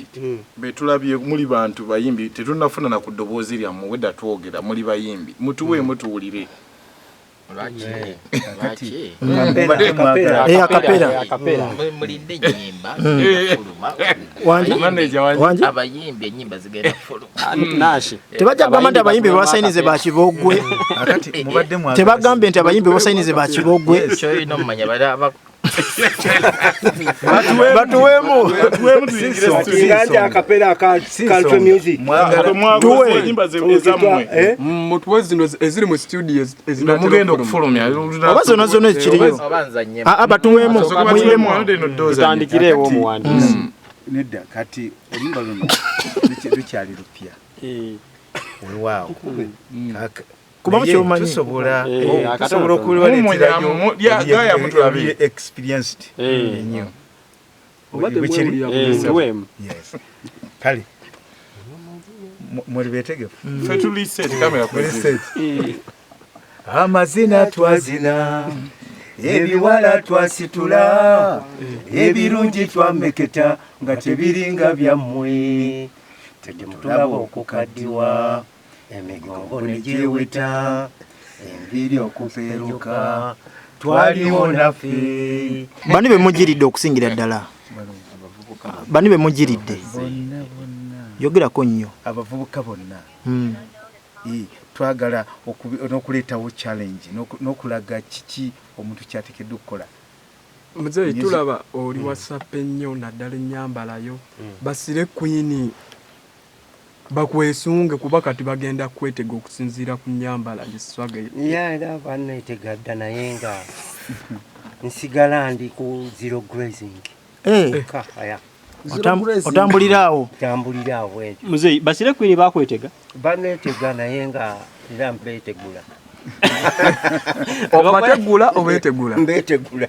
Abayimbi betulabye, muli bantu bayimbi, tetunnafuna na ku ddoboozi lyammwe. Wedda twogera, muli bayimbi, mutuweemu tuwulire. Lwaki? Kakati, Lwaki? mubadde mwagala Eh, acapella. Acapella. Mulinde ennyimba zigenda fuluma. Wangi? Manager wangi? Wangi? Abayimbi ennyimba zigenda fuluma. Nashi. Tebajja kugamba nti abayimbi bebasayinize bakibogwe. Akati mubadde mwagala Tebagambye nti abayimbi bebasayinize bakibogwe. Kyolina omumanya bali aba Batuweemu. Tuweemu tuyingire studio. Nganja acapella aka Si country nsonga. music. Mwagala Mwakoze ennyimba ezammwe. Eh? Mutuwe zino eziri mu studio ezinatera Mugenda okufuluma. okufulumya Oba zonna zonna ezikiriyo. Oba nzanye. Ah, ah, batuweemu. Batuweemu eno ddooza. Tutandikireewo Kakati- omuwandiisi. Nedda, kati oluyimba luno lukyali lupya, weewaawo. Kubamu Naye ky'omanyi. tusobola Eh, tusobola akatono. okubaleeterayo Gaya mutulabe. oli experienced ennyo. Oba Bwe kiri? temwewulira Eh, tuweemu. Yes. Kale muli beetegefu? Ffe tuli set, kamera Muli kweziri. set. Amazina twazina, ebiwala twasitula, ebirungi twameketa nga tebiringa byammwe. Tetulaba okukaddiwa, emigongo ne gyeweta, enviiri okupeeruka, twaliwo naffe. Bani bemugiridde okusingira ddala? Bani bemugiridde? Bonna bonna. Yogerako nnyo. Abavubuka bonna. Eh, twagala n'okuleetawo challenge n'okulaga kiki omuntu kyateekeddwa okukola. Muzeeyi, Music. tulaba oli wasappa ennyo, naddala ennyambalayo. Basire queen bakwesunge, kuba kati bagenda kwetega okusinziira ku nnyambala gyeswaga. Ya, era banneetega dda, naye nga nsigala ndi ku zero grazing. Eh, Kaya otambulira awo. Ntambulira awo ekyo. Muzeeyi, basire queen bakwetega. Banneetega, naye nga era mbeetegula. Obategula, obeetegula? Mbeetegula.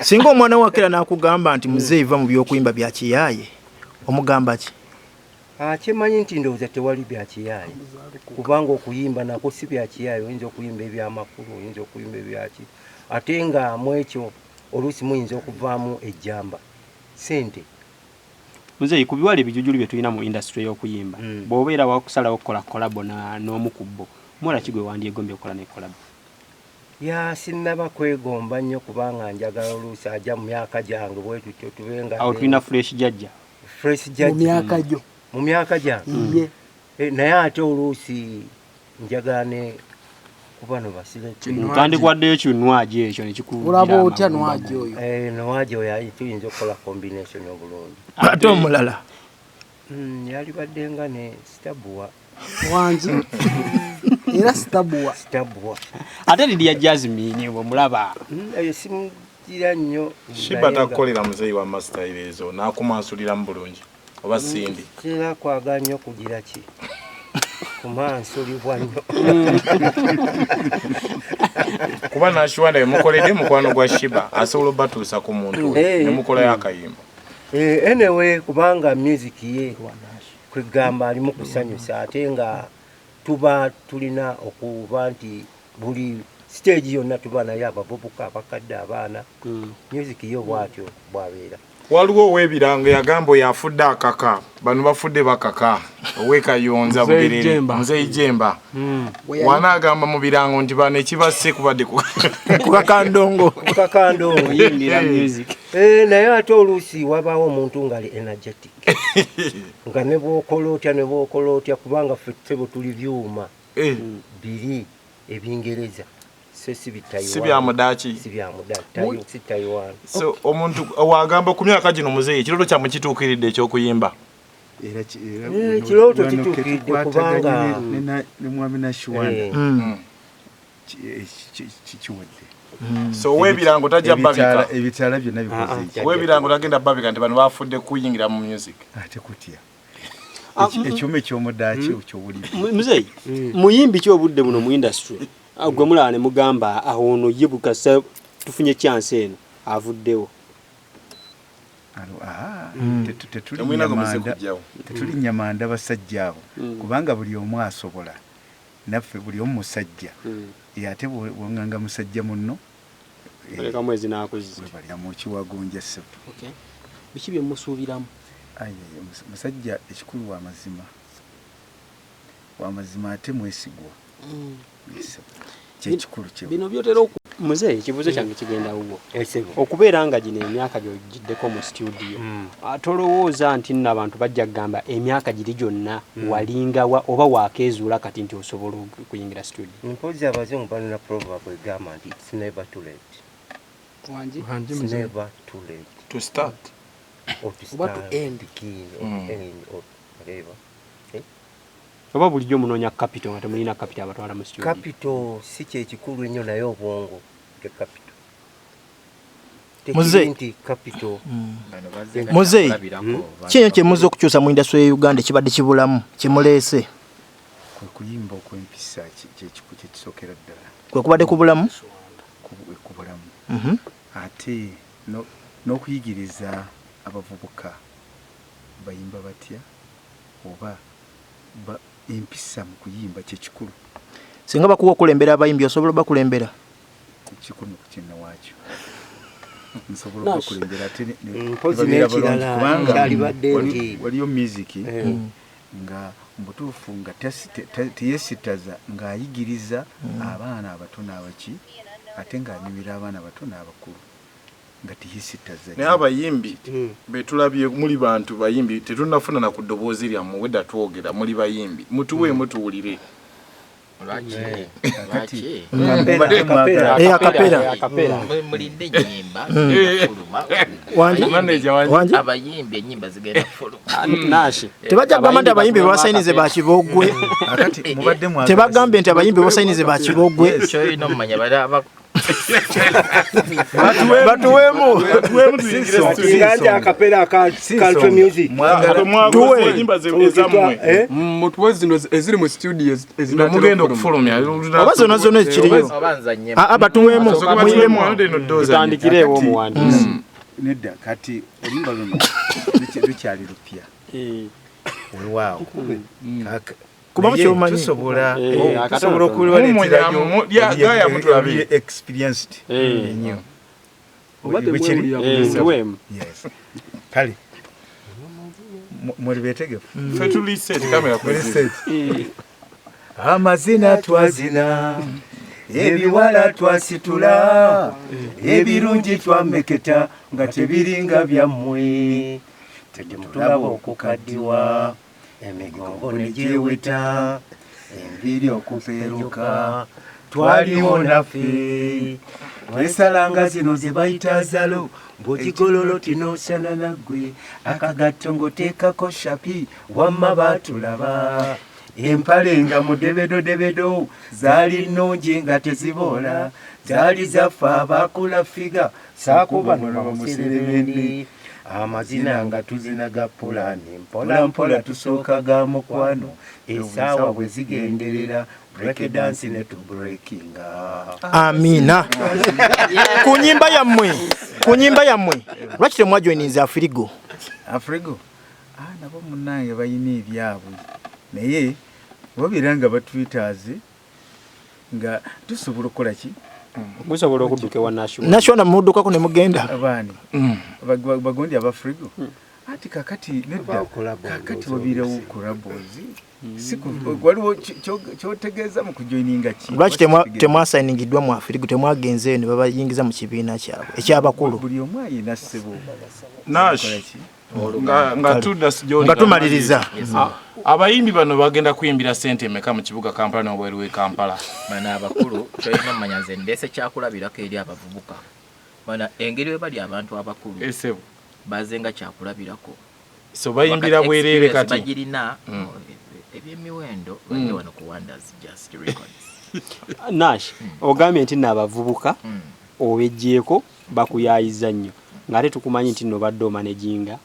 Singa omwana wakera n'akugamba nti muzeeyi, va mu byokuyimba bya kiyaaye, omugamba ki? Ah, kyemanyi nti ndowooza tewali bya kiyaaye, kubanga okuyimba nakwo si bya kiyaaye. Oyinza okuyimba ebyamakulu, oyinza okuyimba ebyaki, ate nga mu ekyo oluusi muyinza okuvaamu ejjamba sente. Muzeeyi, ku biwala ebijujulu bye tulina mu industry y'okuyimba, bw'obeera wakusalawo okukola collabo n'omu ku bo, muwala ki gwe wandyegombye okukola ne collabo? Ya, sinnaba kwegomba nnyo, kubanga njagala oluusi ajja mu myaka gyange bwe tutyo tube nga Awo tulina Fresh Jajja. Fresh Mu Jajja. myaka gyo? Mu myaka gyange. Ye. Eh, naye ate oluusi njagala ne ku bano basire. Tandikwaddeyo kinwagi ekyo nekikugira. Olaba otya Nwagi oyo? Eh, Nwagi oyo tuyinza okukola combination obulungi. Ate omulala? Yalibadde nga ne Stabua. Wangi, era Stabua. Stabua. Ate Lidia Jasmine bwemulaba? Eyo simugira nnyo. Shiba naye nga- takukolera muzeeyi wa masitayiro ezo n'akumansuliramu bulungi, oba Sindi? Sitera kwagala nnyo kugira ki kumansulibwa nnyo. Kuba Nashiwanda bemukoledde mukwano gwa Shiba, asobola obatuusa ku muntu we Eh. nemukolayo akayimba. Eh, anyway, kubanga music ye kwegamba alimu kusanyusa, ate nga tuba tulina okuba nti buli stage yonna tuba naye, abavubuka, abakadde, abaana. Music yo bwatyo bwabeera. Waliwo ow'ebirango yagamba oyo afudde akaka, bano bafudde bakaka, ow'ekayonza Muzeeyi Bugerere. Jemba. Muzeeyi Jemba wanaagamba mu birango nti bano ekibasse kubadde Kukakandongo. Kukakandongo. Oyimbira music. Eh, naye ate oluusi wabaawo omuntu ng'ali energetic, nga ne bwokola otya, ne bwokola otya, kubanga ffe ssebo tuli byuma biri ebingereza, so si bitaiwan. Si bya mudaaki. Si bya mudaaki, si Taiwan. So omuntu wagamba ku myaka gino, muzeeyi, ekirooto kyammwe kituukiridde ekyokuyimba? Era Eh, ekirooto wano kituukiridde ketukwataganye ne mwami Nashiwanda. Kiwedde. So ow'ebirango tajja babika? Ebitaala byonna bikoze eki? Ow'ebirango tagenda babika nti bano bafudde kuyingira mu music? Ate kutya? Ekyuma ekyomudaaki kyowulire. Muzeeyi, muyimbi ki obudde buno mu industry gwe mulaba ne mugamba awo ono ye bukasa tufunye chance eno avuddewo? Alo, aha, Temulina gwe muze kujjawo. Tetulinnya manda basajja abo, kubanga buli omu asobola, naffe buli omu musajja. Eh, ate bwonganga musajja munno Olekamu ezinaakuziza. Webalira mu kiwagonja ssebo. Okay. Biki bye musuubiramu? Aye, musajja ekikulu wa mazima, wa mazima ate mwesigwa. Yes. Kyekikulu kye. Bino byotera oku muzeeyi, ekibuuzo kyange kigenda wuwo. Okubeera nga gino emyaka gy'ogiddeko mu studio, tolowooza nti nno abantu bajja kugamba emyaka giri gyonna walingawa, oba waakeezuula kati nti osobola okuyingira studio? Mpozi abazungu balina proverb egamba nti it's never too late. Wangi? Wangi, It's muzeeyi. never too late. To start. Or to Oba to start, end. begin, or to end, or whatever. Oba bulijjo munoonya capital nga temulina capital abatwala mu studio? Capital si kyekikulu ennyo, naye obwongo ge capital. Muzeeyi. Tekiri nti capital. Muzeeyi, kinyo kyemuze okukyusa mu industry ya Uganda ekibadde kibulamu kimuleese? Kwe kuyimba okw'empisa, kyekisookera ddala. Kwe kubadde kubulamu? Kubulamu. Ate n'okuyigiriza abavubuka bayimba batya, oba empisa mu kuyimba kyekikulu. Singa bakuwa okulembera abayimbi, osobola obakulembera? 10 ku kinne waakyo nsobola okubakulembera, ate Mpozi ne babeera bulungi, n'ekirala kubanga kyalibadde nti waliyo music nga mubutuufu nga teyesitaza, ng'ayigiriza abaana abato n'abaki, ate ng'anyumira abaana abato n'abakulu, nga teyesitaza. Naye abayimbi betulabye muli bantu bayimbi, tetunnafuna na ku ddoboozi lyammwe. Wedda twogera, muli bayimbi, mutuweemu tuwulire. Lwaki? Kakati Lwaki? mubadde mwagala Eh, acapella. Acapella. Mulinde ennyimba zigenda kufuluma. Wangi? Manager wangi? Wangi? Abayimbi ennyimba zigenda kufuluma. Nashi. Tebajja kugamba nti abayimbi bebasayinize bakibogwe. Akati mubadde mwagala Tebagambye nti abayimbi bebasayinize bakibogwe. Kyolina omumanya bali aba Batuweemu. Tuweemu tuyingire studio. Singa nti acapella aka Si country nsonga. music. Mwagala Tuwe. Enyimba ezammwe. Eh? Mutuwe zino eziri mu studio nga mugenda okufulumya. Oba zonna zonna ekiriyo. Oba nzanye. Ah, ah, batuweemu, muyimbe. Tutandikireewo omuwandiisi. Nedda, kati oluyimba luno lukyali lupya, weewaawo. Kubamu Naye ky'omanyi. tusobola Eh, tusobola akatono. okubaleeterayo Gaya mutulabe. oli experienced ennyo. Oba Bwe kiri? temwewulira Eh, tuweemu. Yes. Kale muli beetegefu? Ffe tuli set, kamera Muli kweziri. set. Amazina twazina, ebiwala twasitula, ebirungi twameketa nga tebiringa byammwe. Tetulaba okukaddiwa, emigongo ne gyeweta, enviiri okupeeruka, twaliwo naffe. Twesalanga zino ze bayita zalo, bw'ogigololo tinoosana naggwe, akagatto ng'oteekako shapi, wamma baatulaba. Empale nga mudebedodebedo, zaali nnungi nga teziboola, zaali zaffe abaakula figa, saako bano bamuserebendi. Amazina nga tuzina ga pulani, mpola mpola tusooka ga mukwano, essaawa bwe zigenderera break dance ne tubreakinga. Amina. Ku nyimba yammwe, ku nyimba yammwe, lwaki temwajoininze Afrigo? Afrigo, ah, nabo munnange balina ebyabwe, naye babeera nga batwitaaze nga tusobola okukola ki. Musobola okudduka ewa Nashua. Nashona muddukako ne mugenda. Abaani bagondi abafrigo, ati kakati nedda, kakati wabiirawo collabos, si waliwo kyotegeeza mu kujoininga ki? Lwaki temwasayiningiddwa mu Afrigo, temwagenzeeyo ne babayingiza mu kibiina kyabwe ekyabakulu? Buli omu ayina, ssebo. Nash, Kola ki? nga tudda gy'oli. Nga tumaliriza. Abayimbi bano bagenda kuyimbira sente emeka mu kibuga Kampala n'obweru w'e Kampala? Bano abakulu, kyolina omumanya nze ndeese kyakulabirako eri abavubuka bano, engeri we bali abantu abakulu Esebo. baze nga kyakulabirako. So bayimbira bwereere Experience kati? bagirina. Ebyemiwendo bajja wano ku Wonders Just Records. Nash, ogambye nti nno abavubuka obejjeeko bakuyayiza nnyo, ng'ate tukumanyi nti nno obadde omanaginga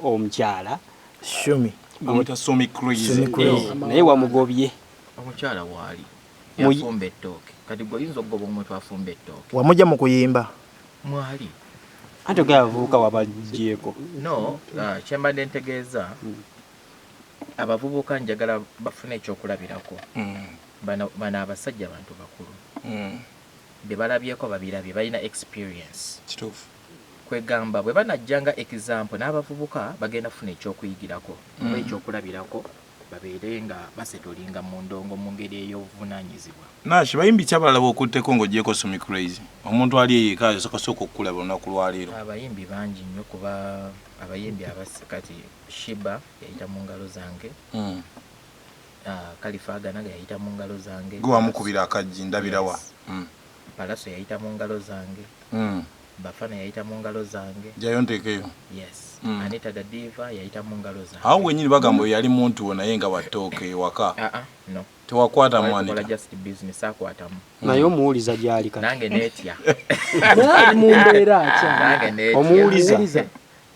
omukyala Shumi. Bamuyita Somi Crazy. Somi Crazy. Eh, naye wamugobye. Omukyala waali yafumba ettooke, kati gwe oyinza okugoba omuntu afumba ettooke? Wamujja mu kuyimba? Mwali. Anti ogambye abavubuka wabaggyeko. No, kyembadde ntegeeza, abavubuka njagala bafune ekyokulabirako. Bano abasajja bantu bakulu, bye balabyeko babirabye, balina experience. Kituufu. Kwegamba bwe banajja nga example n'abavubuka bagenda kufuna ekyokuyigirako oba ekyokulabirako, babeere nga basetolinga mu ndongo mu ngeri ey'obuvunaanyizibwa. Nash, bayimbi ki abalala b'okutteko ng'ogyeko Sumi Crazy? Omuntu ali eyo eka yasooka okukulaba olunaku lwaleero. Abayimbi bangi nnyo, kuba abayimbi abas kati Sheebah yayita mu ngalo zange. Kalifa Aganaga yayita mu ngalo zange. Gwe wamukubira akaggi ndabirawa? Yes. Pallaso yayita mu ngalo zange. Bafana yayita mu ngalo zange. Jayo nteekeyo. Yes. Anita da Diva yayita mu ngalo zange. Awo wenyini bagamba oyo yali muntu wo naye nga wattooke ewaka. Ah ah, no. Tewakwatamu Twali tukola Anita? just business, saakwatamu. Naye omuwuliza gy'ali kati. Nange neetya. Naye ali mu mbeera akyali. Nange neetya. Omuwuliza? Omuwuliza.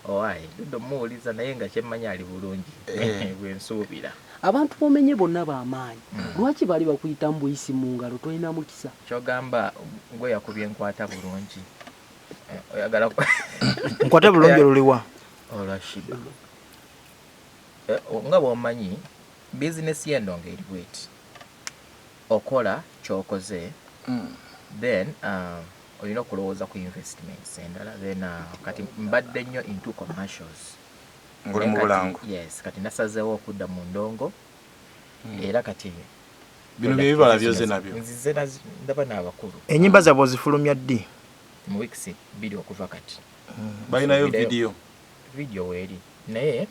Owaaye, Dudu muwuliza naye nga kyemmanyi ali bulungi. Bwe nsuubira. Abantu bomenye bonna b'amaanyi. Lwaki bali bakuyita mbuyisi mu ngalo, tolina mukisa? Kyogamba gwe yakubye nkwata bulungi. Oyagala Nkwata bulungi luliwa? Olwa Sheebah. Nga bw'omanyi bizinesi y'endongo eri bweti. Okola ky'okoze, then olina okulowooza ku investments endala, then kati mbadde nnyo into commercials. Ng'oli mu bulango. Yes, kati nasazeewo okudda mu ndongo. Era kati Bino bye bibala by'ozze nabyo. Nzize ndaba n'abakulu. Ennyimba zaabwe ozifulumya ddi? Mu weeks 2 okuva kati. Balinayo video? Video weeri. Naye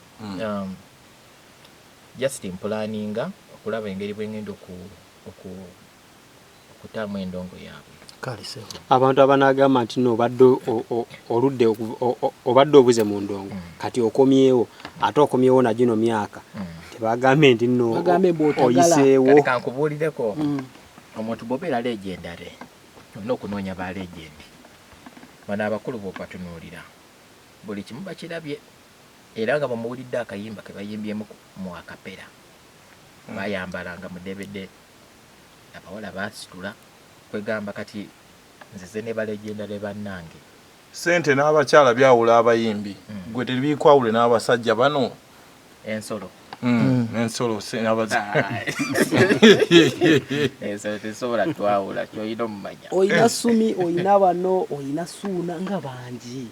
just mpulaninga okulaba engeri bwe ngenda okutaamu endongo yaabwe. Kale sebo. Abantu abanagamba nti no obadde oludde obadde obuze mu ndongo, kati okomyewo, ate okomyewo na gino myaka, tebagambye nti no Bagambe mbu otagala. oyiseewo. Kati kankubuulireko, omuntu bw'obeera legendary olina okunoonya ba legend. Bano abakulu bw'obatunuulira buli kimu bakirabye, era nga bwemuwulidde akayimba ke bayimbyemu mu akapera, bayambalanga mudebede, abawala basitula. Kwegamba kati nzize ne balegendale bannange. Ssente n'abakyala byawula abayimbi. Gwe tebikwawule n'abasajja bano. Ensolo. Ensolo Ensolo tesobola twawula, ky'olina omumanya. Oyina Sumi, oyina bano, oyina Suuna nga bangi.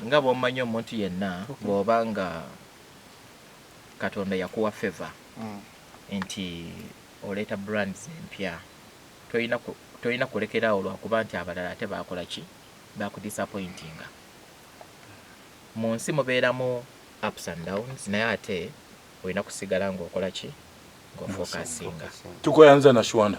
Nga bw'omanyi omuntu yenna, bw'oba nga Katonda yakuwa favor nti oleeta brands empya, tolina kulekeraawo lwakuba nti abalala ate baakola ki, baakudisappointinga. Mu nsi mubeeramu ups and downs, naye ate olina kusigala ng'okola ki, ng'ofokasinga. Tukoyanza Nashwanda.